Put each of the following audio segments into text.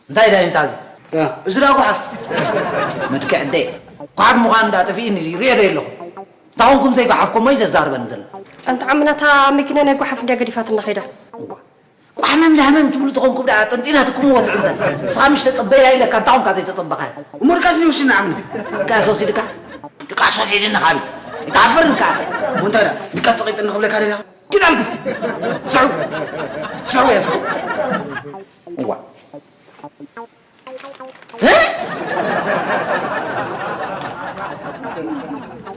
እንታይ ዳይ እንታዚ? እ፣ እዚ ዳ ጓሓፍ። መድክዕ ደይ። ጓሓፍ ምዃን እንዳ ጠፊእኒ ሪኦ ዶ ኣለኹ? እንታይ ኾንኩም ዘይጓሓፍኩሞ እዩ ዘዛርበኒ ዘሎ። ኣንታ ዓምና፣ እታ መኪና ናይ ጓሓፍ እንድያ ገዲፋትና ኸይዳ። እዋ። ቋሕመም ላህመም ትብሉ ተኾንኩም ደኣ ጠንጢናትኩምዎ ትዕዘብ። ንስኻ ምሽ ተጸበያ ኢለካ፣ እንታይ ኾንካ ዘይተጸበኻዮ? እሞ ድቃስ ንውስና ዓምና። ድቃስ ወሲድካ? ድቃስ ወሲድኒ ካብ። ይትሓፍር እንካ። እሞ እንታይ ደኣ? ድቃስ ተቐይጥኒ ክብለካ ደሊኻ? ኪድ ኣልግስ። ስዑ። ስዑ እየ ስዑ። እዋ። እ?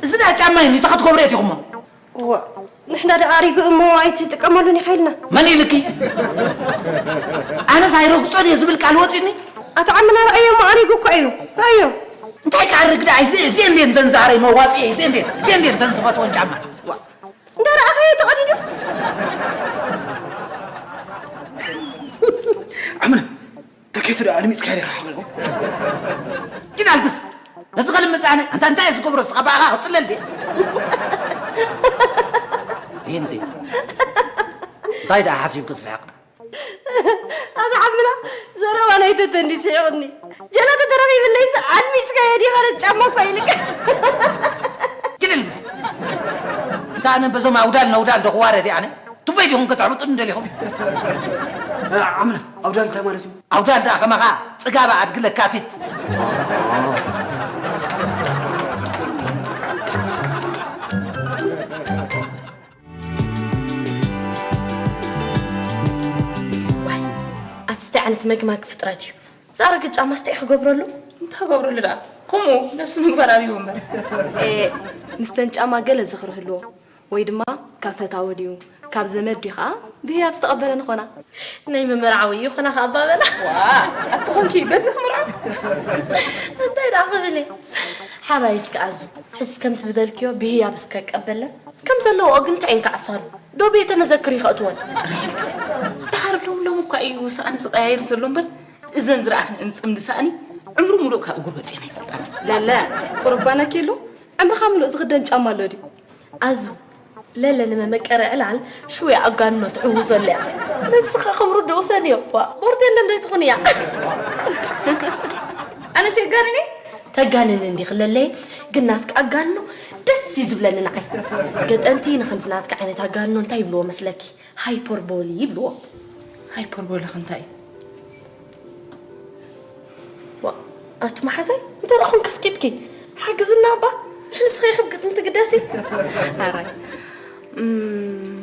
እዚ ናይ ጫማ እዩ፣ እንታይ ክትገብሩ እቲኹሞ? እዋ፣ ንሕና ደኣ ኣሪጉ እሞ ኣይትጥቀመሉን ኢኻ ኢልና። መን ኢልኪ? ኣነስ ኣይረግጾን እየ ዝብል ቃል ወጺኒ። ኣታ ዓምና፣ ረኣዮ እሞ ኣሪጉ እኮ እዩ። ረኣዮ። እንታይ ክኣርግ ደኣ? እዚ፣ እዚ እንዴን ዘንዛረይ መዋጽኢ፣ እዚ እንዴን፣ እዚ እንዴን ተን ዝፈትዎን ጫማ። ዋ። እንዳ ረኣኻዮ ተቐዲዱ። ዓምና፣ ተኬቱ ደኣ ኣድሚጽካዮ ዲኻ ሓቒቑ? ኪድ ኣልግስ። ነዚ ከልምጽ ኣነ? ኣንታ እንታይ እየ ዝገብሮ? ንስኻ ብኣኻ ክጽለል ድየ? ይህንቲ። እንታይ ደኣ ሓሲብኩ ትስሕቕ? ኣታ ዓምና፣ ዘረባ ናይ ተተ እንዲ ስሒቕኒ። ጀላተ ተረኺብለይስ ኣድሚጽካዮ ዲኻ? ነቲ ጫማ እኳ ኢልካ። ኪድ ኣልግስ። እንታ ኣነ በዞም ኣውዳል ነውዳል ዶ ክዋረድ እየ ኣነ? ቱበይ ዲኹም ከተሕብጡኒ ደሊኹም? እ፣ ዓምና፣ ኣውዳል እንታይ ማለት እዩ? ኣውዳል ደኣ ከማኻ ጽጋባ ኣድጊ ለካቲት። ዋይ፣ ኣቲ እንታይ ዓይነት መግማግ ፍጥረት እዩ። ዝኣረገ ጫማ ስታይ ክገብረሉ? እንታይ ክገብረሉ ደኣ? ከምኡ ነብሱ ምግባር ኣብይዎ እምበር። ኤ፣ ምስተን ጫማ ገለ ዝኽሪ ህልዎ። ወይ ድማ ካብ ፈታዊ ድዩ፣ ካብ ዘመድ ድዩ ኸዓ ብህያብ ዝተቐበለን ኾና። ናይ መመርዓዊ እዩ ኾና ኸዓ ኣባበላ። ዋ፣ ኣቲ ኾንኪ በዚ ክምርዖ? እንታይ ደኣ ክብል እየ? ሓራይ እስከ ኣዙ፣ ሕጅስ ከምቲ ዝበልክዮ ብህያብ እስከ ቀበለን። ከም ዘለዎ ግን እንታይ እየን ክዓብሳሉ? ዶ ቤተ መዘክር ይኸእትወን? ጥራሕ ኢልኪ። ደሓር ሎም ሎም እኳ እዩ ሰኣን ዝቀያየር ዘሎ እምበር፣ እዘን ዝረኣኽንእን ጽምዲ ሰኣኒ ዕምሩ ሙሉእ ካብ እግሩ ወጺኤን ኣይፈልጣን። ለለ፣ ቁርባነኪ ኢሉ ዕምርኻ ሙሉእ ዝኽደን ጫማ ኣሎ ድዩ? ኣዙ፣ ለለ ንመመቀሪ ዕላል ሽው ኣጋንኖ ትዕውዘሉ እያ። ስለዚ ስኻ ከም ርድኡ ውሰድዮ። ዋ፣ ቦርቴለ እንዶ ኣይትኹንያ። ኣነስ የጋንኔ? ተጋንን እንዲኺ ለለየ፣ ግን ናትኪ ኣጋንኖ ደስ እዩ ዝብለኒ ንዓይ። ገጠምቲ ንኸምዚ ናትኪ ዓይነት ኣጋንኖ እንታይ ይብልዎ መስለኪ? ሃይፐርቦሊ ይብልዎ። ሃይፐርቦሊ ከ እንታይ እዩ? ዋ፣ ኣቲ መሓዛይ፣ እንተ ደኣ ኾንኪ ስኪትኪ፣ ሓግዝና እባ። ምሽ ንስኺ ኢኺ ብግጥሚ ትግደሲ? ኣራይ። እም፣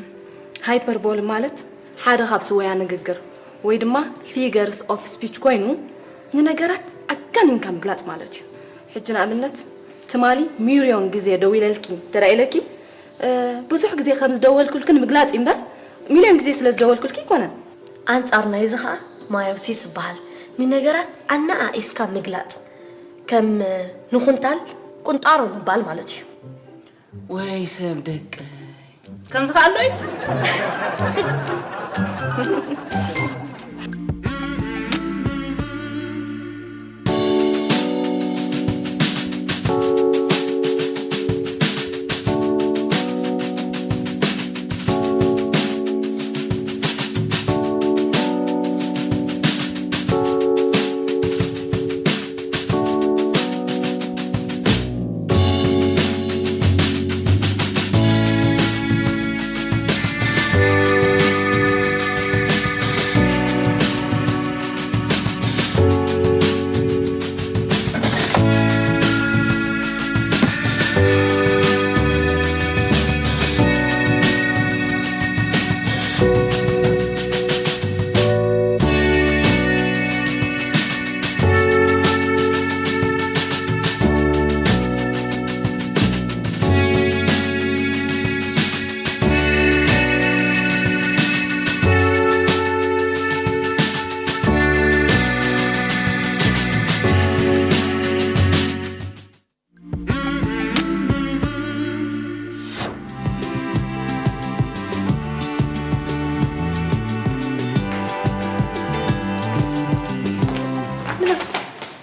ሃይፐርቦሊ ማለት ሓደ ካብ ስወያ ንግግር ወይ ድማ ፊገርስ ኦፍ ስፒች ኮይኑ፣ ንነገራት ኣጋኒንካ ምግላጽ ማለት እዩ። ሕጂ ንኣብነት፣ ትማሊ ሚልዮን ግዜ ደዊለልኪ እንተ ደኣ ኢለኪ፣ እ፣ ብዙሕ ግዜ ከም ዝደወልኩልኪ ንምግላጽ እዩ እምበር፣ ሚልዮን ግዜ ስለ ዝደወልኩልኪ ኣይኮነን። ኣንጻር ናይዚ ኸኣ ማዮሲስ ይበሃል። ንነገራት ኣነኣኢስካ ምግላጽ። ከም ንኹንታል ቁንጣሮ ምባል ማለት እዩ። ወይ ሰብ ደቀይ። ከምዚ ከ ኣሎ እዩ?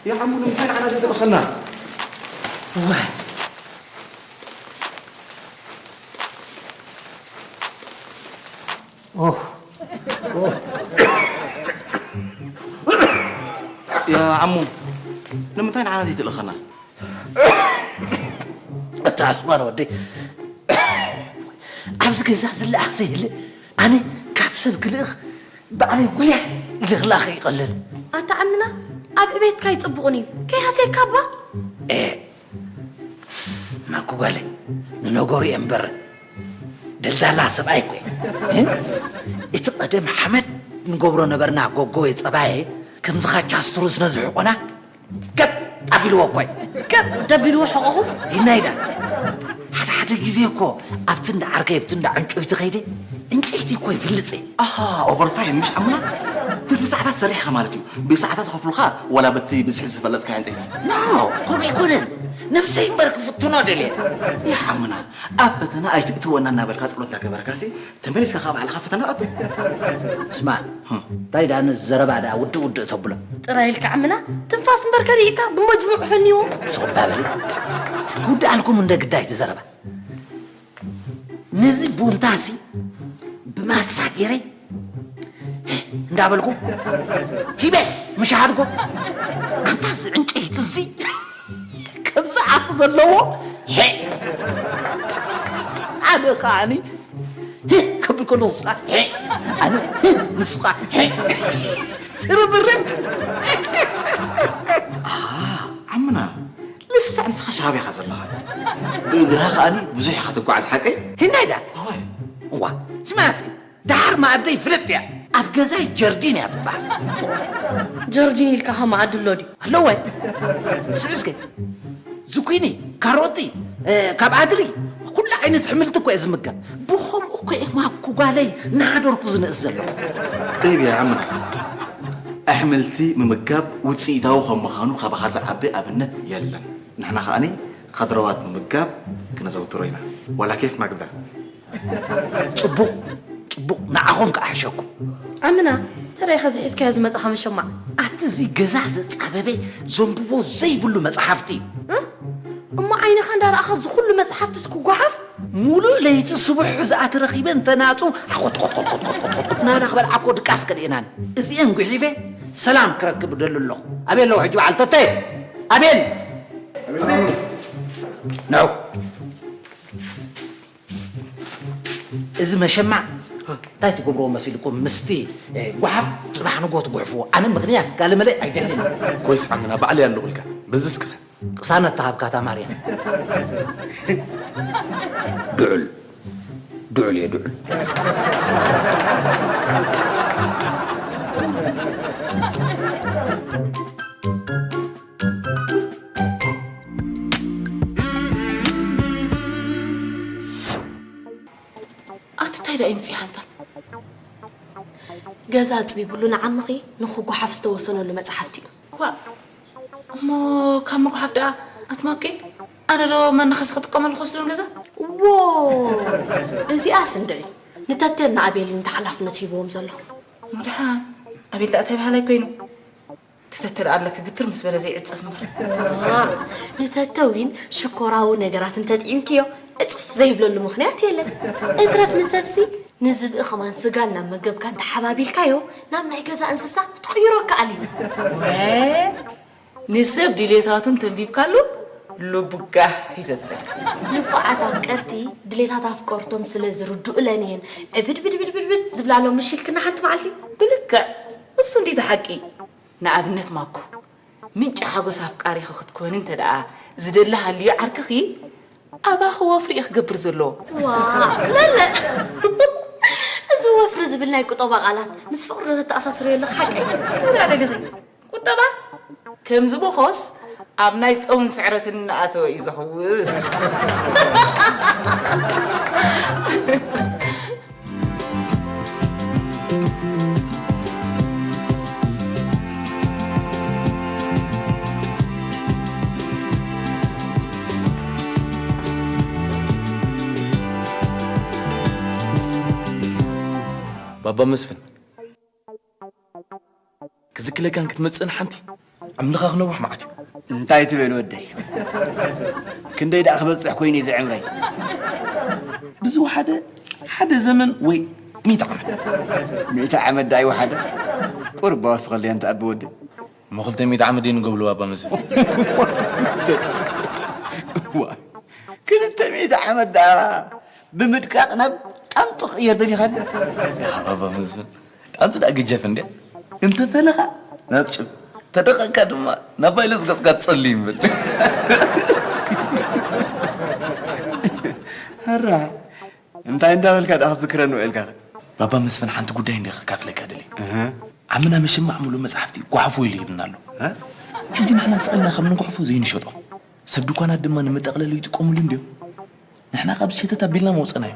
ይሓሙ ንምንታይ ንዓና ዘይትልእኸና? እዋይ። ኦህ፣ ኦህ። ያ ዓሙ፣ ንምንታይ ንዓና ዘይትልእኸና? ኣታ ኣስማን ወደይ፣ ኣብዚ ገዛ ዝለኣኽ ዘይህለ፣ ኣነ ካብ ሰብ ክልእኽ ባዕለይ ጉያ ኢለ ክለኣኸ ይቐለል። ኣታ ዓምና፣ ኣብ ዕቤትካ ይጽቡቕን እዩ። ከይሃስየካ እባ። ኤ፣ ማኩ ጓለይ፣ ንነገሩ እየ እምበር፣ ደልዳላ ሰብኣይ እኮ እየ። እ? እቲ ቀደም ሓመድ ንገብሮ ነበርና፣ ጎጎ ወይ ጸባየ፣ ከምዚ ኻቻስትሩ ስለ ዝሕቆና፣ ገጥ ኣቢልዎ እኮ እዩ። ገጥ ደቢልዎ ሕቆኹም? ይናይዳ፣ ሓደ ሓደ ግዜ እኮ ኣብቲ እንዳ ዓርከይ፣ ኣብቲ እንዳ ዕንጨይቲ ከይደ፣ ዕንጨይቲ እኮ ይፍልጥ እየ። ኣሃ፣ ኦቨርታይም ምሽ ዓምና? ትርፊ ሰዓታት ሰሪሕኻ ማለት እዩ። ብሰዓታት ከፍሉኻ ዋላ በቲ ብዝሒ ዝፈለጽካዮ ዕንጨይቲ? ኖ፣ ከምኡ ኣይኮነን። ነብሰይ እምበር ክፍትኖ ደልየ። ይሓምና፣ ኣብ ፈተና ኣይትእትወና እናበልካ ጸሎት እናገበርካሲ፣ ተመሊስካ ካብ ባዕልኻ ፈተና ትኣቱ። ስማዕ፣ ህም። እንታይ ደኣ ነዚ ዘረባ ደኣ ውድእ ውድእ ተብሎ? ጥራይ ኢልካ ዓምና፣ ትንፋስ እምበር ከሊእካ ብመጅሙዕ ፈንይዎ። ስቕ እባ በል። ክውድኣልኩም እንደ ግዳይ እቲ ዘረባ። ነዚ ቡንታሲ ብማሳ ገይረ እንዳበልኩ ሂበ ምሽ ሃድጎ። ኣንታ እዚ ዕንጨይቲ እዚ ከምዚ ኣፉ ዘለዎ፣ ሄ! ኣነ ከዓኒ፣ ሄ! ከብል ከሎ ንስኻ፣ ሄ! ኣነ፣ ሄ! ንስኻ፣ ሄ! ትርብርብ። ኣሃ፣ ዓምና፣ ልሳዕ ንስኻ ሻብ ኢኻ ዘለኻ። ብእግርኻ ከኣኒ ብዙሕ ኢኻ ትጓዓዝ፣ ሓቀይ? ሂንዳይዳ። እወ። እዋ፣ ስማዕ እስኪ፣ ደሓር መኣደይ ፍልጥ እያ። ኣብ ገዛይ ጀርዲን እያ ትበሃል። ጀርዲን ኢልካ ከ መኣዲ ኣሎ ድዩ? ኣለወ። ስምዒ እስከ፣ ዙኪኒ፣ ካሮቲ፣ እ፣ ካብ ኣድሪ፣ ኩሉ ዓይነት ኣሕምልቲ እኮ እየ ዝምገብ። ብኸምኡ እኮ እየ ማኩ ጓለይ እናሓደርኩ ዝንእስ ዘለኹ። ጠይብ እያ ዓምና። ኣሕምልቲ ምምጋብ ውፅኢታዊ ከም ምዃኑ ካባኻ ዝዓቢ ኣብነት የለን። ንሕና ከኣኒ ኸድረዋት ምምጋብ ክነዘውትሮ ኢና። ዋላ ኬፍ ማግዳ። ጽቡቕ፣ ጽቡቕ፣ ንዓኹም ክኣሕሸኩም። ዓምና፣ ተረይ ኸዚ ሒዝካዮ ዝመጻኻ መሸማዕ። ኣቲ እዚ ገዛ ዘጻበበ ዘንብቦ ዘይብሉ መጽሓፍቲ። እ? እሞ ዓይንኻ እንዳረኣኻ እዚ ኩሉ መጽሓፍቲ እስኩ ጓሓፍ? ሙሉእ ለይቲ ስቡሕ ዝኣቲ ረኺበ እንተናጹ፣ ሓኾትኮትኮትኮትኮትኮትኮት እናበላ ክበልዓ እኮ ድቃስ ከልኤናን። እዚኤን ጉሒፈ ሰላም ክረክብ እደሊ ኣለኹ። ኣበይ ኣለዉ ሕጂ በዓል ተተየ? ኣበየን? ንዑ። እዚ መሸማዕ እንታይ ትገብርዎ መሲልኩም? ምስቲ፣ እ፣ ጓሓፍ ጽባሕ ንግሆ ትጉሕፍዎ። ኣነ ምኽንያት ጋለ መለ ኣይደልን። ኮይስ ዓምና ባዕለይ ኣለኹልካ። በዚ እስቅሰ። ቅሳነት ተሃብካ እታ ማርያም። ድዑል። ድዑል እየ፣ ድዑል። ኣቲ እንታይ ደኣ ይምጽእ ሓንታ? ገዛ ኣጽቢብሉ ንዓምኺ ንኽጉሓፍ ዝተወሰነሉ መጽሓፍቲ እዩ። ኳ! እሞ ካብ መጉሓፍ ደኣ ኣትማቂ? ኣነ ዶ መነኸሲ ክጥቀመሉ ክወስዶ ንገዛ? ዎ፣ እዚኣስ እንድዒ ንተቴን ንኣቤልን እቲ ሓላፍነት ሂብዎም ዘሎ። መድሓን፣ ኣቤል ደኣ እንታይ በሃላይ ኮይኑ? ትተተ ደኣ ኣለኪ ግትር ምስ በለ ዘይዕጸፍ እምበር። ዋ፣ ንተተ ዊን ሽኮራዊ ነገራት እንተጥዒምክዮ ዕጽፍ ዘይብለሉ ምኽንያት የለን። እትረፍ ንሰብሲ ንዝብኢ ከማን ስጋ እናመገብካ እንተሓባቢልካዮ ናብ ናይ ገዛ እንስሳ ክትቕይሮ ይከኣል እዩ። ወ፣ ንሰብ ድሌታቱን ተንቢብካሉ ልቡ ጋህ እዩ ዘብለካ። ንፉዓት ኣፍቀርቲ ድሌታት ኣፍቀርቶም ስለ ዝርድኡለን እየን ዕብድብድብድብድ ዝብላሎም ምሽ ኢልክና ሓንቲ መዓልቲ። ብልክዕ፣ እሱ እንዲዩ እቲ ሓቂ። ንኣብነት ማኮ፣ ምንጪ ሓጎስ ኣፍቃሪኺ ክትኮኒ እንተ ደኣ ዝደሊ ሃልዩ ዓርክኺ፣ ኣባኺ ወፍሪ እዩ ክገብር ዘለዎ። ዋእ፣ ለለ! እዚ ወፍሪ ዝብል ናይ ቁጠባ ቃላት ምስ ፍቕሪ ዶ ተተኣሳስርዮ ኣለኺ ሓቀይ? እንታይ ደኣ ደሊኺ? ቁጠባ? ከምዚ ቦኾስ ኣብ ናይ ጾምን ስዕረትን እናኣተወ እዩ ዘኽውስ። ባባ መስፍን፣ ክዝክለካን ክትመጽእን ሓንቲ ዕምልኻ ክነውሕ መዓት እዩ። እንታይ ትብል ወደይ? ክንደይ ደኣ ክበጽሕ ኮይኑ እዩ ዝዕምረይ? ብዝወሓደ ሓደ ዘመን ወይ ሚእቲ ዓመት። ሚእቲ ዓመት ደኣ ይወሓደ? ቁሩብ ባወስኸለያ እንተ ኣቢ ወደይ። እሞ ክልተ ሚእቲ ዓመት ድዩ ንገብሉ ባባ መስፍን? ዋ፣ ክልተ ሚእቲ ዓመት ደኣ ብምድቃቕ ናብ ጣንጡ ክቕየር ደሊኻኒ? ባባ መስፍን፣ ጣንጡ ደኣ ግጀፍ እንድያ። እንተፈለኻ ናብ ጭብ፣ ተደቐቕካ ድማ ናብ ቫይለስ ገጽካ ትጸልይ እምበል። ሕራይ፣ እንታይ እንዳበልካ ደኣ ክትዝክረኒ ውዒልካ? ባባ መስፍን፣ ሓንቲ ጉዳይ እንደ ከካፍለካ ደልየ። እህ። ዓምና መሸማዕ ሙሉእ መጽሓፍቲ ጓሕፎ ኢሉ ሂብና ኣሎ። እ? ሕጂ ንሕና ስቕ ኢልና ከም ንጉሕፎ ዘይንሸጦ፣ ሰብ ድኳናት ድማ ንመጠቕለሊ ይጥቀሙሉ እንድዮም። ንሕና ካብ ሸተት ኣቢልና መውጸናዮ።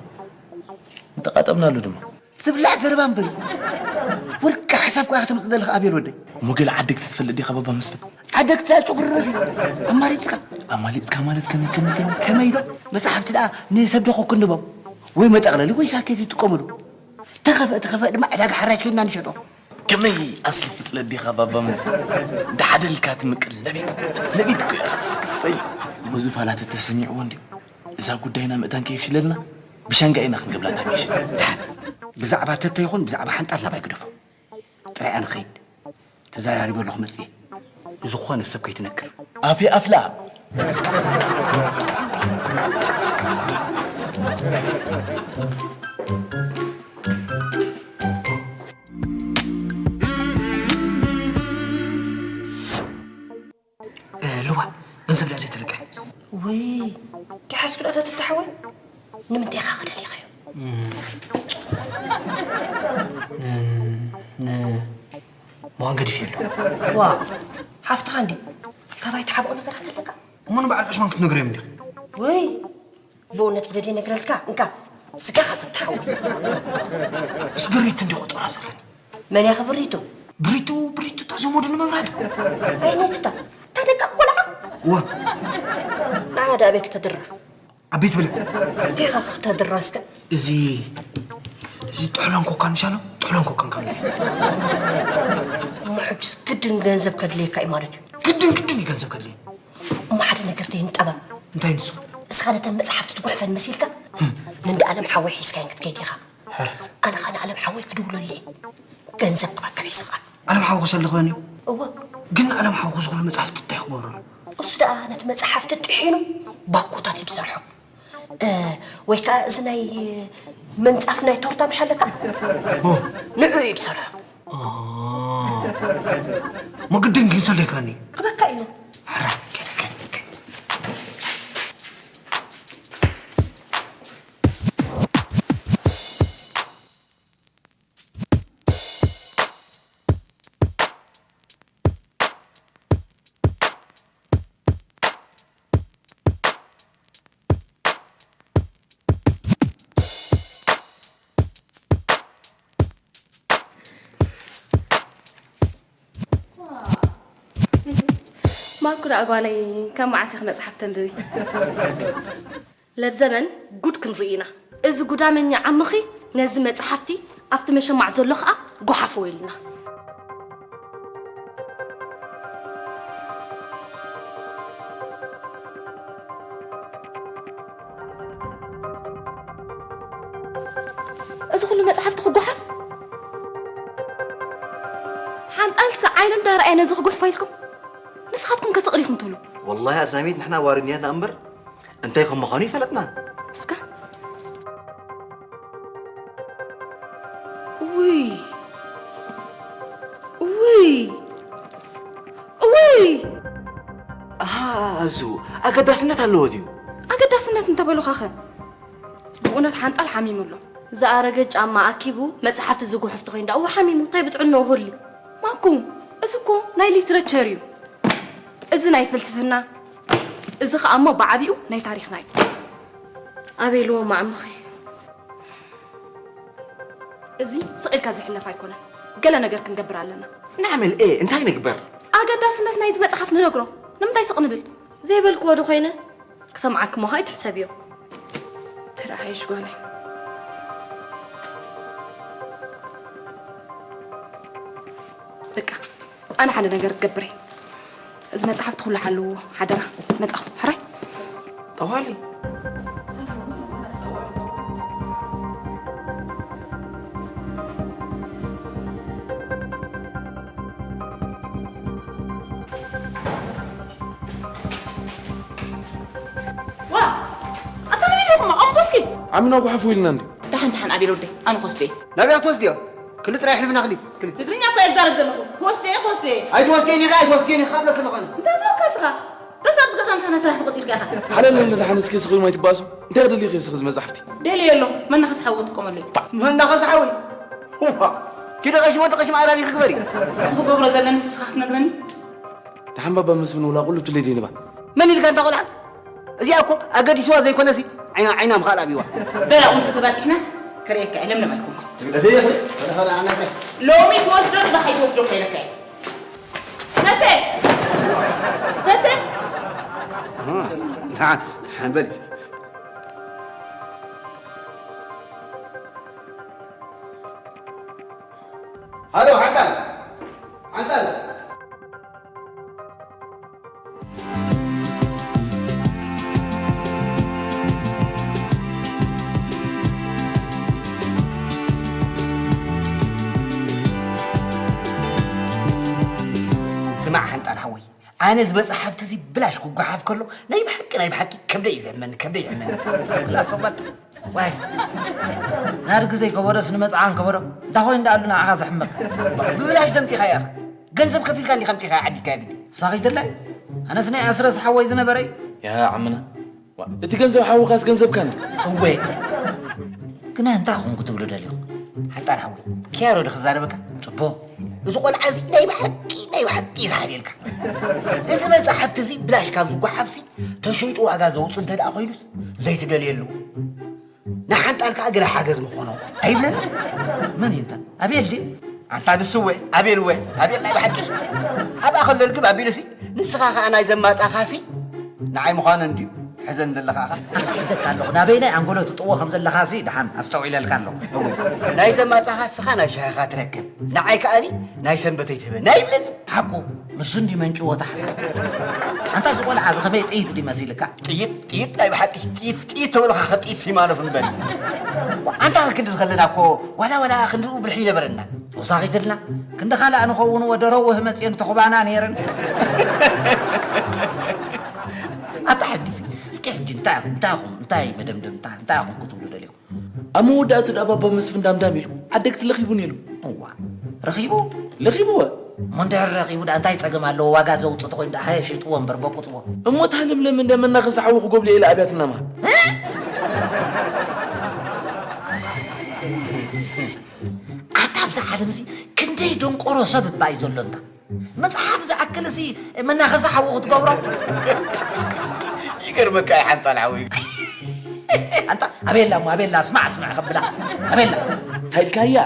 ምተቓጠብናሉ ድማ። ዝብላዕ ዘረባ እምበሪ። ወርቂ ሓሳብ ከኣ ከተምጽእ ዘለኻ ኣቤል ወደይ። እሞ ገለ ዓደግቲ ትፈልጥ ዲኻ ባባ መስፍን? ዓደግቲ ደኣ ጨጉሪ ርእሲ ኣማሪጽካ። ኣማሊጽካ ማለት ከመይ፣ ከመይ፣ ከመይ? ከመይ ዶ? መጻሕፍቲ ደኣ ንሰብ ዶ ክክንቦም? ወይ መጠቕለሊ ወይ ሳኬት ይጥቀሙሉ። ተኸፍአ፣ ተኸፍአ ድማ ዕዳጋ ሓራጅ ከይድና ንሸጦ። ከመይ ኣስሊ ፍጥለት ዲኻ ባባ መስፍን? እንዳ ሓደ ኢልካ ትምቅል ነቢት፣ ነቢት እኮ ኢኻ ኣስሊ። እሰይ። እሞ እዚ ፋላ ተተ ሰሚዕዎ እንድዩ። እዛ ጉዳይና ምእታን ከይፍሽለልና ብሻንጋ ኢና ክንገብላ ታሚሽ። ደሓን። ብዛዕባ ተተ ይኹን ብዛዕባ ሓንጣል ናባይ ግደፎ። ጥራይ ኣነ ኸይድ። ተዘራሪበ ኣለኹ መጽየ። ዝኾነ ሰብ ከይትነክር። ኣፌ ኣፍላ። እ፣ ልዋ፣ ገንዘብ ደኣ ዘይተለቀ። ወይ፣ ዲሓስክ ዶ ተትተሓወይ? ንምንታይ ኢኻ ክደሊኻዮ? ን-፣ ን-፣ መዋን ገዲፍ የሎ። ዋ፣ ሓፍትኻ እንዴ? ካባይ ትሓብኦ ነገራት ኣለካ? እሞ ንበዓል ዑስማን ክትነግርዮም እንዲኻ? ወይ፣ ብእውነት ብደድ ይነግረልካ፣ እንካ፣ ስጋኻ ተትሓወይ። ምስ ብሪቱ እንዲ ቆጠራ ዘለኒ። መን እያ ብሪቱ? ብሪቱ፣ ብሪቱ፣ እታ ዘመዱ ንመብራቱ። ኣይነትታ፣ እታ ደቃቕ ቆልዓ? እዋ። ንዓ ደኣ ኣበይ ክተድራ? ኣቤት ብለ። እንታይ ኢኻ ክተድራ እስከ? እዚ፣ እዚ ጥሕሎን ኮካን ምሻሎ? ጥሕሎን ኮካን ካሎ። እሞ ሕጅስ ግድን ገንዘብ ከድልየካ እዩ ማለት እዩ? ግድን፣ ግድን እዩ ገንዘብ ከድልየ። እሞ ሓደ ነገር ደይንጠበብ። እንታይ ንሱ? እስኻ ነተን መጽሓፍቲ ትጉሕፈን መሲልካ፣ ንእንዳ ኣለም ሓወይ ሒዝካየን ክትከይድ ኢኻ። ሕር። ኣነ ኸኣ ንኣለም ሓወይ ክድውለሉ እየ። ገንዘብ ክበካ እዩ ስኻ። ኣለም ሓወ ክሰልኽበኒ? እወ። ግን ኣለም ሓወ ዝኽሉ መጽሓፍቲ እንታይ ክገብረሉ? እሱ ደኣ ነቲ መጽሓፍቲ ጥሒኑ ባኮታት እዩ ዝሰርሖ። እ፣ ወይ ከኣ እዚ ናይ መንጻፍ ናይ ቶርታ ምሽ ኣለካ? ኦ። ንዑ እዩ ዝሰርሖ። ኦ። መግድን ግን ሰለይካኒ። ክበካ እዩ። ሕራ፣ ከደ፣ ከደ፣ ከደ። ማኩ ደኣ ጓለይ፣ ካብ መዓስ ኢኺ መጽሓፍ ተንብቢ? ለብዘበን ጉድ ክንርኢ ኢና። እዚ ጉዳመኛ ዓምኺ ነዚ መጽሓፍቲ ኣብቲ መሸማዕ ዘሎ ኸኣ ጓሓፎ ኢልና። እዚ ኩሉ መጽሓፍቲ ክጓሓፍ? ሓንጣልሲ ዓይኑ እንዳረኣየ ነዚ ክጉሕፎ ኢልኩም? ንስኻትኩም ከ ስቕር ኢኹም ትብሉ? ወላሂ ኣዛሚት ንሕና ዋርድያና እምበር እንታይ ከም ምዃኑ ይፈለጥና። እስከ ውይ፣ ውይ፣ ውይ! ኣሃ፣ ኣዙ ኣገዳስነት ኣለዎ ድዩ? ኣገዳስነት እንተበሉኻኸ? ብእውነት ሓንጣል ሓሚሙ ኣሎ። ዝኣረገ ጫማ ኣኪቡ መጽሓፍቲ ዝጉሕፍ ተኾይኑ ደኣ፣ እወ ሓሚሙ፣ እንታይ ብጥዕንኡ ክህሉ? ማኩ፣ እዚ እኮ ናይ ሊትረቸር እዩ። እዚ ናይ ፍልስፍና፣ እዚ ኸኣ እሞ ብዓቢኡ ናይ ታሪኽና እዩ። ኣበይ ኢልዎ ማዕምኺ? እዚ ስቕ ኢልካ ዝሕለፍ ኣይኮነን። ገለ ነገር ክንገብር ኣለና። ንዓመል ኤ እንታይ ንግበር? ኣገዳስነት ናይዚ መጽሓፍ ንነግሮ። ንምንታይ ስቕ ንብል? ዘይበልክዎ ዶ ኮይነ? ክሰምዓኪ እሞ ኸኣ ኣይትሕሰብዮ። ተረኣየሽ ጓለይ። በቃ፣ ኣነ ሓደ ነገር ክገብር እየ። እዚ መጽሓፍቲ ኩሉ ሓልውዎ፣ ሓደራ። መጻኹ፣ ሕራይ። ጠዋሊ። ዋ! ኣታ ንበይ ዲኹም? ኣምጦ እስኪ! ዓምና ጓሓፎ ኢልና እንዲ። ደሓን፣ ደሓን፣ ኣቤል ወደይ፣ ኣነ ክወስዶ እየ። ናበይ ክትወስድዮ? ክሊ ጥራይ ኣሕልፍና ክሊ፣ ክሊ። ትግርኛ እኮ እየ ዝዛረብ ዘለኹ። ክወስዶ እየ፣ ክወስዶ እየ። ኣይትወስድዮን ኢኻ፣ ኣይትወስድዮን ኢኻ እብለኪ ኣለኹ ኣነ። እንታይ ትብለካ እስኻ? ዶስ ኣብዚ ገዛ ምሳና ስራሕ ተቖጺርካ ኢኻ? ሓለለለ፣ ደሓን እስኪ ስኺ ማይ ትባእሱ። እንታይ ክደሊ ኢኺ እስኺ እዚ መጻሕፍቲ? ደልየ ኣለኹ። መናኸሲ ሓዊ ክጥቀመሉ እየ። መናኸሲ ሓዊ? ዋ! ኪዲ ቀሺ ወዲ ቀሺ መኣራቢ ክግበሪ። እቲ ክገብሮ ዘለኒ ንስኻ ክትነግረኒ? ደሓን ባባ መስፍን ውላ ቁልብ ትለይ ደይንባ። መን ኢልካ እንታ ቆልዓ? እዚኣ እኮ ኣገዲስዋ ዘይኮነሲ ዓይና፣ ዓይና ምኻል ኣብይዋ። በላ ቁንቶ ተባጺሕናስ ከርእየካ እየ፣ ለምለም ኣይኮንኩ። ትግደፈ ይኽእል፣ ተለኸለ ኣናተ። ሎሚ ትወስዶ ጽባሕ ኣይትወስዶ ከይለካ እየ። ተተ! ተተ! ኣሃ፣ ደሓን፣ ደሓን በሊ። ሃሎ፣ ሓንጣል! ሓንጣል! ስማዕ ሓንጣል ሓወይ፣ ኣነ እዚ መጽሓፍቲ እዚ ብላሽ ክጓሓፍ ከሎ ናይ ብሓቂ፣ ናይ ብሓቂ ከብደይ እዩ ዘሕመኒ፣ ከብደይ ይሕመኒ። ክላስ ሶባል ዋይ፣ ናድጊ ዘይከበዶስ ንመጽዓን ከበዶ። እንታይ ኮይኑ ደኣሉ ንዓኻ ዘሕመካ? ብብላሽ ደምጺኻዮ ኢኻ። ገንዘብ ከፊልካ እንዲኻ ኣምጺኻዮ ዓዲግካዮ ግዲ። ሳኺትለይ? ኣነስ ናይ ኣስረስ ሓወይ ዝነበረ እዩ። ያ ዓምና፣ ዋ፣ እቲ ገንዘብ ሓውኻስ ገንዘብካ እንዲ። እወ። ግና እንታይ ኹን ክትብሉ ደሊኹ? ሓንጣል ሓወይ፣ ኪያሮ ዶ ክዛረበካ? ጽቡቕ። እዚ ቆልዓ እዚ ናይ ብሓቂ፣ ናይ ብሓቂ እዩ ዝሓልየልካ። እዚ መጽሓፍቲ እዚ ብላሽ ካብ ዝጓሓፍሲ፣ ተሸይጡ ዋጋ ዘውጽእ እንተ ደኣ ኮይኑስ፣ ዘይትደልየሉ። ንሓንጣል ከኣ ገለ ሓገዝ ምኾኖ ኣይብለንን። መን እዩ እንታ? ኣቤል ድዩ? ኣንታ ንሱ ወ፣ ኣቤል ወ፣ ኣቤል ናይ ብሓቂ። ኣብኣ ከሎ ልግብ ኣቢሉሲ፣ ንስኻ ከኣ ናይ ዘማጻኻሲ ንዓይ ምዃኑ እንድዩ ትሕዘን ዘለኻ ኢኻ። ኣንታ ሒዘካ ኣለኹ። ናበይናይ ኣንጎሎ ትጥዎ ከም ዘለኻሲ ደሓን ኣስተውዒለልካ ኣለኹ። እወ፣ ናይ ዘማጻኻ ንስኻ ናይ ሻሂኻ ትረክብ። ንዓይ ከኣኒ ናይ ሰንበተይ ትህበኒ ኣይብለንን። ሓቁ፣ ንሱ እንዲ መንጭዎ ተሓሳ። ኣንታ እዚ ቆልዓ እዚ ከመይ ጥይት ድዩ መሲልካ? ጥይት፣ ጥይት፣ ናይ ብሓቂ ጥይት፣ ጥይት ተበልኻ ከ ጥይት ይማረፍ እምበር። ኣንታ ክንዲ ዝኸለና እኮ ዋላ፣ ዋላ ክንድኡ ብልሒ ይነበረና። ተወሳኺትልና፣ ክንዲ ካልኣ ንኸውን ወደሮ ወህ መጽየን ተኹባና ነይረን። ኣታ ሕጊሲ፣ እስኪ ሕጂ እንታይ ኢኹም፣ እንታይ ኢኹም፣ እንታይ መደምደምታ፣ እንታይ ኢኹም ክትብሉ ደሊኹም? ኣብ መወዳእቱ ደኣ ባባ መስፍን ዳምዳም ኢሉ ዓደግቲ ለኺቡኒ ኢሉ። እዋ፣ ረኺቡ? ለኺብዎ። እሞ እንድሕር ረኺቡ ደኣ እንታይ ጸገም ኣለዎ? ዋጋ ዘውጽእ ተኾይኑ ደኣ ሃየ ሽጥዎ እምበር በቁጽዎ። እሞ እታ ለምለም እንደ መናኸሲ ሓዊ ክጎብልየ ኢለ ኣብያትና መሃ። እ? ኣታ ኣብዛ ዓለምሲ ክንደይ ደንቆሮ ሰብ እባ እዩ ዘሎ እንታ። መጽሓፍ ዝኣክል እዚ መናኸሲ ሓዊ ክትገብሮ? ይገርመካ እዩ ሓንጣል ሓወይ። ኣንታ ኣቤላ እሞ ኣቤላ፣ ስማዕ፣ ስማዕ ከብላ። ኣቤላ። እንታይ ኢልካያ?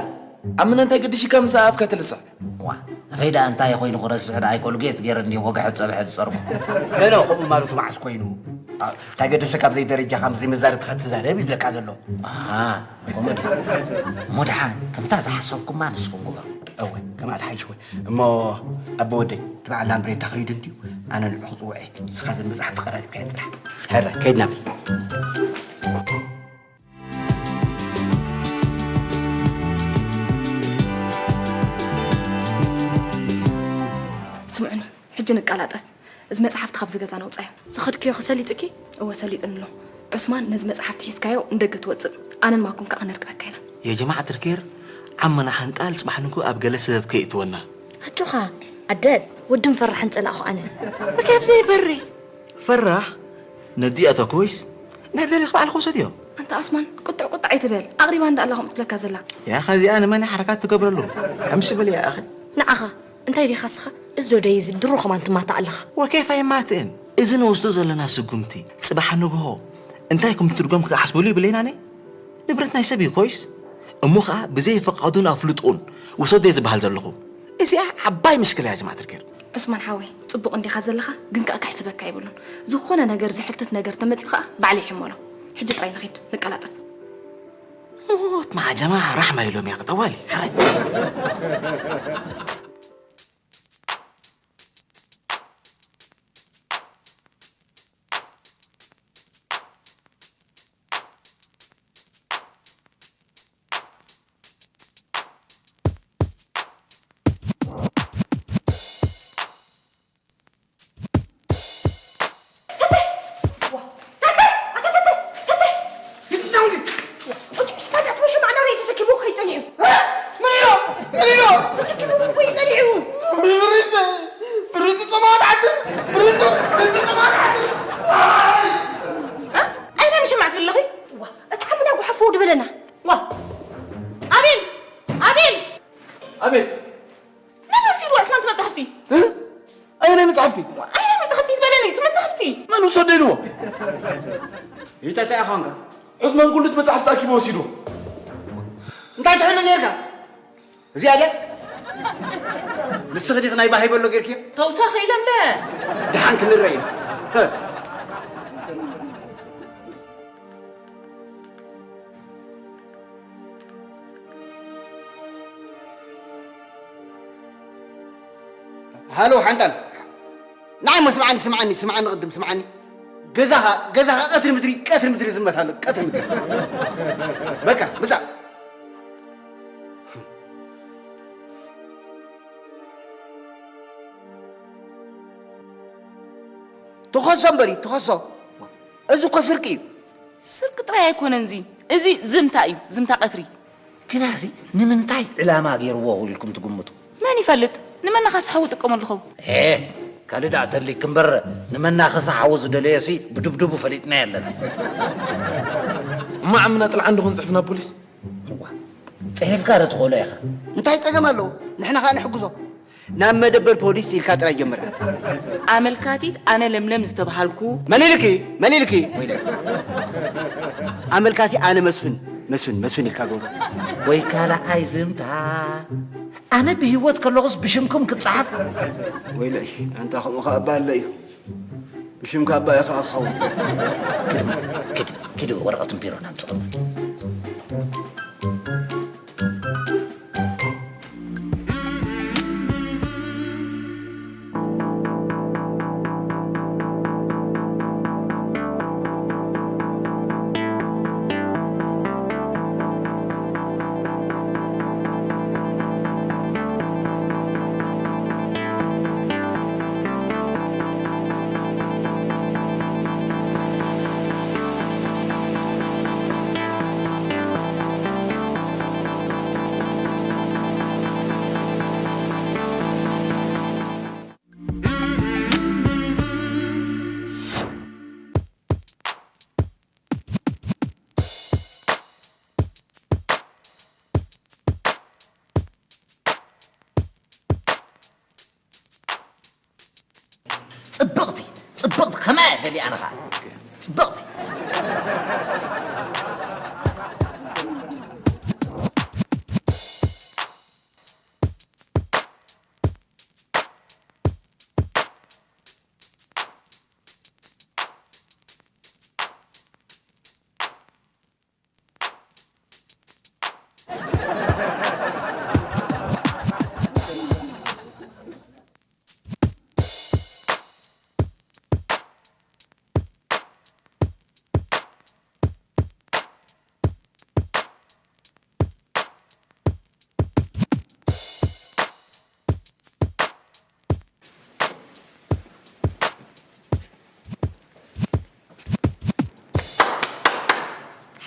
ኣምና እንታይ ገዲሽካ ምስ ኣፍካ ትልሳዕ? ዋ፣ ኣፈይ ደኣ እንታይ ኮይኑ ክረስሕ ደኣ ኣይ ኮልጌት ገይረ እንድየ ወግሐ ጸብሐ ዝጸርጎ። ኖ፣ ኖ፣ ከምኡ ማለቱ መዓስ ኮይኑ? ኣ፣ እንታይ ገደሰካ ብዘይ ደረጃ ካብ ዘይመዛረብቲ ከትዛረብ ይብለካ ዘሎ። ኣሃ፣ ከምኡ ድዩ? እሞ ደሓን፣ ከምታ ዝሓሰብኩማ ንስኹም ግበሩ። እወ፣ ከምኣ ትሓይሽ እውን። እሞ ኣቦ ወደይ፣ እቲ በዓል ላምብሬታ ከይዱ እንድዩ፣ ኣነ ንዑ ክጽውዐ፣ ንስኻ ዘን መጻሕፍቲ ቀራሪብካየን ጽናሕ። ሕረ፣ ከይድና በል። ስምዑኒ፣ ሕጂ ንቀላጠፍ። እዚ መጽሓፍቲ ካብዚ ገዛ ነውጻዮ። ዝኸድክዮ ከ ሰሊጡኪ? እወ፣ ሰሊጡኒ ኣሎ። ዑስማን፣ ነዚ መጽሓፍቲ ሒዝካዮ ንደገ ትወጽእ። ኣነን ማኩም ከኣ ክነርክበካ ኢና። የጀማዓት ርኬር፣ ዓመና ሓንጣል ጽባሕ ንግሆ ኣብ ገለ ሰበብ ከይእትወና። ኣጆኻ፣ ኣደል፣ ወድም ፈራሕን ጸላእኹ ኣነ። ርኬፍ ዘይፈሪ። ፈራሕ፣ ነዲኣ ተኮይስ፣ ናይ ደሊኽ ባዕልኻ ውሰድዮ። ኣንታ ኣስማን፣ ቁጥዕ ቁጥዕ ኣይትበል። ኣቕሪባ እንዳ ኣላ ከምኡ ትብለካ ዘላ። ያኸ እዚኣ ንመን እያ ሓረካት ትገብረሉ? ኣምሲ በል ያኸ። ንዓኻ፣ እንታይ ዲኻ ስኻ? እዚ ዶ ደይ እዚ ድሮ ከማን ትማታእ ኣለኻ። ወኬፍ ኣይማትእን። እዚ ንወስዶ ዘለና ስጉምቲ፣ ጽባሕ ንግሆ፣ እንታይ ከም ትርጎም ክሓስበሉ ይብለይና ነ? ንብረት ናይ ሰብ እዩ ኮይስ። እሞ ኸኣ ብዘይ ፍቓዱን ኣፍልጦን ውሰዶ እየ ዝበሃል ዘለኹ። እዚኣ ዓባይ ምሽክላ እያ ጀማዓት ርኬር። ዑስማን ሓወይ፣ ጽቡቕ እንዲኻ ዘለኻ፣ ግን ከኣ ከሕስበካ የብሉን። ዝኾነ ነገር ዝሕተት ነገር ተመጺኡ ከኣ ባዕለይ ይሕመሎ። ሕጂ ጥራይ ንኺድ፣ ንቀላጠፍ። ሞት መዓ ጀማዓ ራሕማ ኢሎም እያ ክጠዋሊ። ሓራይ። ኣይና ምሽማዕ ትብለኺ? ዋ፣ እቲ ዓምና ጓሓፎ ድበለና። ዋ፣ ኣቤል፣ ኣቤል! ኣቤት! መን ወሲድዎ ዑስማን እቲ መጻሕፍቲ? እ? ኣየናይ መጻሕፍቲ? ኣየናይ መጻሕፍቲ ትበለኒ? እቲ መጻሕፍቲ! መን ውሰዶ ኢልዎ? ይተታ ኢኻ ኾንካ? ዑስማን ኩሉ እቲ መጻሕፍቲ ኣኪቡ ወሲድዎ። እንታይ ትሕሉ ኔርካ? እዚኣ ድያ? ንስኺ ዲኺ ናይ ባህ ይበሎ ጌርክዮ? ተውሳኺ ኢለምለ። ደሓን ክንረአ ኢና። ሃሎ ሓንጣል፣ ንዓይ እሞ ስምዓኒ፣ ስምዓኒ፣ ስምዓኒ፣ ቅድም ስምዓኒ። ገዛኻ፣ ገዛኻ ቀትሪ ምድሪ፣ ቀትሪ ምድሪ ዝመት ኣሎ፣ ቀትሪ ምድሪ። በቃ፣ ምጻእ። ትኸሶ እምበሪ፣ ትኸሶ። እዚ እኮ ስርቂ እዩ። ስርቂ ጥራይ ኣይኮነን እዚ። እዚ ዝምታ እዩ፣ ዝምታ ቀትሪ። ግናሲ ንምንታይ ዕላማ ገይርዎ ኢልኩም ትግምቱ? መን ይፈልጥ? ንመናኸሲ ሓዊ ይጥቀመሉ ኸውን። ኤ፣ ካልእ ደኣ ተድሊክ እምበር፣ ንመናኸሲ ሓዊ ዝደለየሲ ብድብድቡ ፈሊጥናዮ ኣለና። እሞ ዓምና ጥልዓን ዶ ክንጽሕፍ ናብ ፖሊስ? እዋ፣ ጽሒፍካ ዶ ትኽእሎ ኢኻ? እንታይ ጸገም ኣለዎ? ንሕና ኸኣ ንሕግዞ። ናብ መደበር ፖሊስ ኢልካ ጥራይ ጀምራ። ኣመልካቲት ኣነ ለምለም ዝተባሃልኩ። መን ኢልኪ? መን ኢልኪ? ወይለ። ኣመልካቲ ኣነ መስፍን፣ መስፍን፣ መስፍን ኢልካ ገብሮ። ወይ ካልኣይ ዝምታ። ኣነ ብህይወት ከለኹስ ብሽምኩም ክጸሓፍ? ወይለ፣ ኣንታ ከምኡ ኸኣ እባ ኣሎ እዩ። ብሽምካ እባ ኢኻ ክኸውን። ኪድ፣ ኪድ፣ ኪድ ወረቐትን ቢሮን ኣምጽእ። ጽብቕቲ፣ ጽብቕቲ፣ ከማይ እየ ደልያ ኣነ ኸኣ። ጽብቕቲ።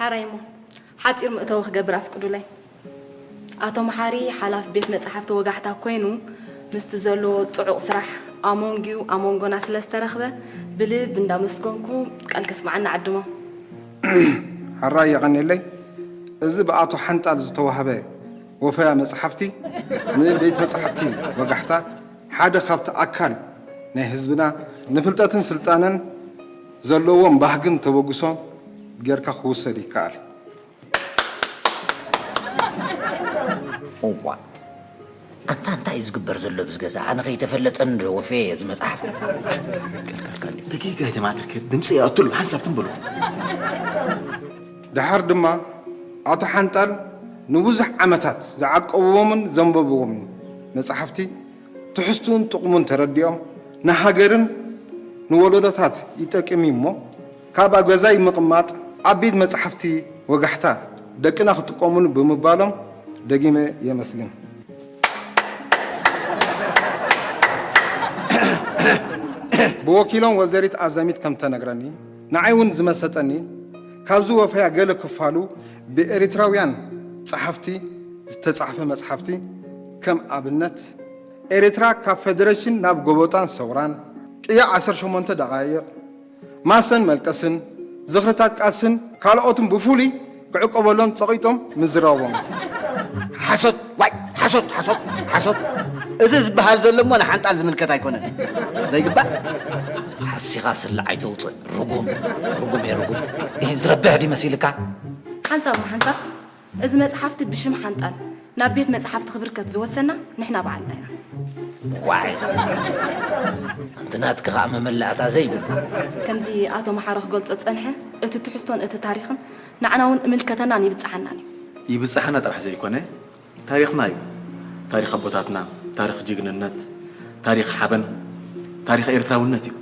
ሕራይ እሞ፣ ሓጺር መእተዊ ክገብር ኣፍቅዱለይ። ኣቶ መሓሪ ሓላፊ ቤት መጻሕፍቲ ወጋሕታ ኮይኑ፣ ምስቲ ዘለዎ ጽዑቕ ስራሕ ኣሞንጊዩ ኣሞንጎና ስለ ዝተረኽበ፣ ብልቢ እንዳመስገንኩ ቃል ከስምዓና ዕድሞ። ሕራይ የቐንየለይ። እዚ ብኣቶ ሓንጣል ዝተዋህበ ወፈያ መጽሓፍቲ፣ ንቤት መጻሕፍቲ ወጋሕታ ሓደ ካብቲ ኣካል ናይ ህዝብና ንፍልጠትን ስልጣነን ዘለዎም ባህግን ተበግሶን ጌርካ ክውሰድ ይከኣል። እዋ ኣንታ እንታይ እዩ ዝግበር ዘሎ ብዚ ገዛ? ኣነ ከይተፈለጠኒ ዶ ወፌ እዚ መጽሓፍቲ? ተጌጋ ተማትርከ ድምፂ ይኣትሉ ሓንሳብ ትንበሉ። ደሓር ድማ ኣቶ ሓንጣል ንብዙሕ ዓመታት ዝዓቀብዎምን ዘንበብዎምን መጻሕፍቲ ትሕዝትኡን ጥቕሙን ተረዲኦም ንሃገርን ንወለዶታት ይጠቅም እዩ እሞ ካብ ኣብ ገዛይ ምቕማጥ ኣብ ቤት መጻሕፍቲ ወጋሕታ ደቅና ክጥቀሙሉ ብምባሎም ደጊመ የመስግን። ብወኪሎም ወይዘሪት ኣዛሚት ከም ተነግረኒ ንዓይ እውን ዝመሰጠኒ ካብዚ ወፈያ ገለ ክፋሉ ብኤሪትራውያን ጸሓፍቲ ዝተጻሕፈ መጽሓፍቲ ከም ኣብነት ኤሪትራ ካብ ፈደረሽን ናብ ጎበጣን ሰውራን ቅያ ዓሰርተ ሸሞንተ ደቓይቕ ማሰን መልቀስን ዝኽርታት ቃልስን ካልኦትን ብፍሉይ ክዕቀበሎም ጸቒጦም ምዝራቦም። ሓሶት ዋይ ሓሶት ሓሶት ሓሶት። እዚ ዝበሃል ዘሎ እሞ ንሓንጣል ዝምልከት ኣይኮነን። ዘይግባእ ሓሲኻ ስለ ኣይተውፅእ ርጉም ርጉም እየ ርጉም። ይህ ዝረብሕ ድዩ መሲልካ? ሓንሳብ ሓንሳብ እዚ መጽሓፍቲ ብሽም ሓንጣል ናብ ቤት መጽሓፍቲ ክብርከት ዝወሰና ንሕና ባዕልና ኢና። ዋይ ኣንቲ ናትኪ ከዓ መመላእታ ዘይብሉ። ከምዚ ኣቶ መሓረ ክገልጾ ዝጸንሐ እቲ ትሕዝቶን እቲ ታሪኽን ንዓና እውን እምልከተናን ይብጽሓናን እዩ። ይብጽሓና ጥራሕ ዘይኮነ ታሪኽና እዩ። ታሪኽ ኣቦታትና፣ ታሪኽ ጅግንነት፣ ታሪኽ ሓበን፣ ታሪኽ ኤርትራውነት እዩ።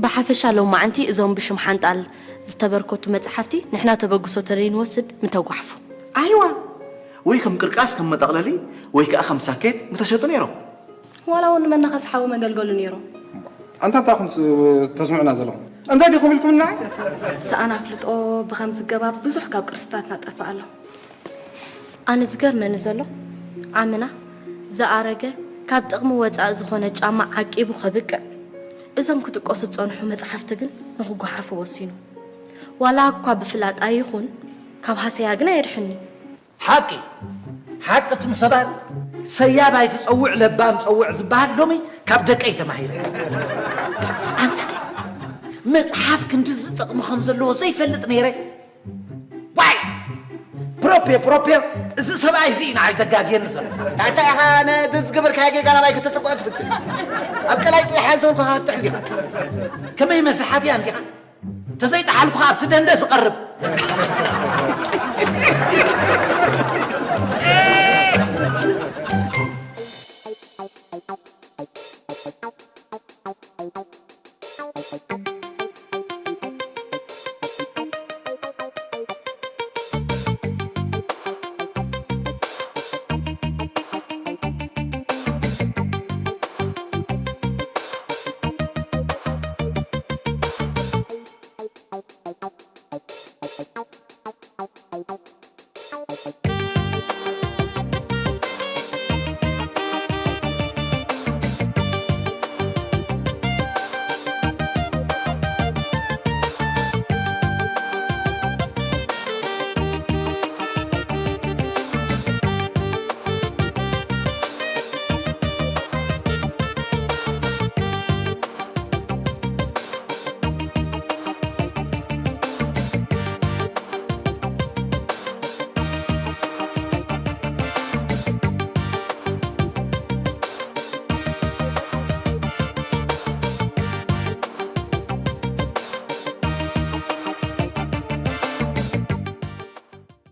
ብሓፈሻ ሎማዓንቲ እዞም ብሽም ሓንጣል ዝተበርከቱ መጽሓፍቲ ንሕና ተበግሶ ተደይንወስድ ምተጓሕፉ። ኣይዋ ወይ ከም ቅርቃስ ከም መጠቕለሊ ወይ ከዓ ከም ሳኬት ምተሸጡ ነይሮም። ዋላ እውን መናኸስ ሓዊ መገልገሉ ነይሩ። ኣንታ እንታይ ኹም ተስምዑና ዘለኹም እንታይ ዲኹም ኢልኩም ንዓይ? ሰኣን ኣፍልጦ ብኸም ዝገባብ ብዙሕ ካብ ቅርስታትና ጠፍእ ኣሎ። ኣነ ዝገርመኒ ዘሎ ዓምና ዝኣረገ ካብ ጥቕሚ ወፃኢ ዝኾነ ጫማ ዓቂቡ ከብቅዕ እዞም ክጥቀሱ ዝፀንሑ መፅሓፍቲ ግን ንክጓሓፉ ወሲኑ። ዋላ እኳ ብፍላጣ ይኹን ካብ ሃሰያ ግን ኣየድሕኒ። ሓቂ ሓቂ እቱም ሰባት ሰያብ ኣይትፀውዕ ለባም ፀውዕ ዝበሃል ሎሚ ካብ ደቀይ ተማሂረ። ኣንታ መፅሓፍ ክንድዚ ጥቕሚ ከም ዘለዎ ዘይፈልጥ ነይረ። ዋይ ፕሮፔ ፕሮፔ እዚ ሰብኣይ እዚ ኢና ኣይዘጋግየኒ ዘሎ። እንታይ ኢኻ ነዚ ዝገበርካዮ ጌጋ ናባይ ከተፅቅዖ ትፍትን? ኣብ ቀላይ ጥራሕ እንተበልኩኻ ክትጥሕ እንዲኻ። ከመይ መስሓት እያ እንዲኻ? ተዘይጠሓልኩኻ ኣብቲ ደንደስ እቐርብ።